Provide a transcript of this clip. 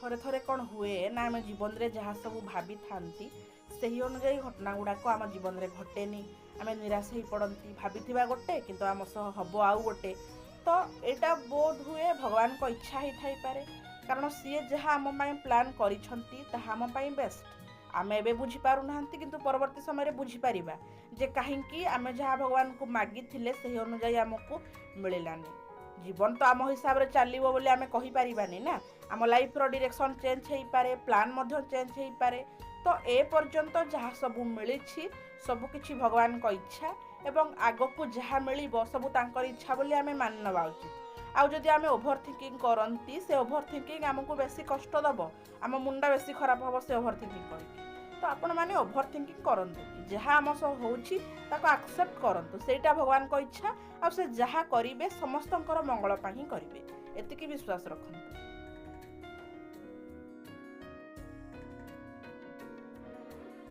ଥରେ ଥରେ କ'ଣ ହୁଏ ନା, ଆମେ ଜୀବନରେ ଯାହା ସବୁ ଭାବିଥାନ୍ତି ସେହି ଅନୁଯାୟୀ ଘଟଣା ଗୁଡ଼ାକ ଆମ ଜୀବନରେ ଘଟେନି। ଆମେ ନିରାଶ ହେଇପଡ଼ନ୍ତି। ଭାବିଥିବା ଗୋଟେ, କିନ୍ତୁ ଆମ ସହ ହେବ ଆଉ ଗୋଟେ। ତ ଏଇଟା ବୋଧ ହୁଏ ଭଗବାନଙ୍କ ଇଚ୍ଛା ହେଇଥାଇପାରେ, କାରଣ ସିଏ ଯାହା ଆମ ପାଇଁ ପ୍ଲାନ୍ କରିଛନ୍ତି ତାହା ଆମ ପାଇଁ ବେଷ୍ଟ। ଆମେ ଏବେ ବୁଝିପାରୁନାହାନ୍ତି, କିନ୍ତୁ ପରବର୍ତ୍ତୀ ସମୟରେ ବୁଝିପାରିବା ଯେ କାହିଁକି ଆମେ ଯାହା ଭଗବାନଙ୍କୁ ମାଗିଥିଲେ ସେହି ଅନୁଯାୟୀ ଆମକୁ ମିଳିଲାନି। ଜୀବନ ତ ଆମ ହିସାବରେ ଚାଲିବ ବୋଲି ଆମେ କହିପାରିବାନି ନା। ଆମ ଲାଇଫ୍ର ଡିରେକ୍ସନ୍ ଚେଞ୍ଜ ହେଇପାରେ, ପ୍ଲାନ୍ ମଧ୍ୟ ଚେଞ୍ଜ ହେଇପାରେ। ତ ଏ ପର୍ଯ୍ୟନ୍ତ ଯାହା ସବୁ ମିଳିଛି ସବୁକିଛି ଭଗବାନଙ୍କ ଇଚ୍ଛା, ଏବଂ ଆଗକୁ ଯାହା ମିଳିବ ସବୁ ତାଙ୍କର ଇଚ୍ଛା ବୋଲି ଆମେ ମାନି ନେବା ଉଚିତ। ଆଉ ଯଦି ଆମେ ଓଭର ଥିଙ୍କିଂ କରନ୍ତି, ସେ ଓଭର ଥିଙ୍କିଂ ଆମକୁ ବେଶୀ କଷ୍ଟ ଦେବ, ଆମ ମୁଣ୍ଡ ବେଶୀ ଖରାପ ହେବ ସେ ଓଭର ଥିଙ୍କିଂ କରିକି। ତ ଆପଣମାନେ ଓଭର ଥିଙ୍କିଂ କରନ୍ତୁ, ଯାହା ଆମ ସହ ହେଉଛି ତାକୁ ଆକ୍ସେପ୍ଟ କରନ୍ତୁ, ସେଇଟା ଭଗବାନଙ୍କ ଇଚ୍ଛା, ଆଉ ସେ ଯାହା କରିବେ ସମସ୍ତଙ୍କର ମଙ୍ଗଳ ପାଇଁ ହିଁ କରିବେ, ଏତିକି ବିଶ୍ୱାସ ରଖନ୍ତୁ।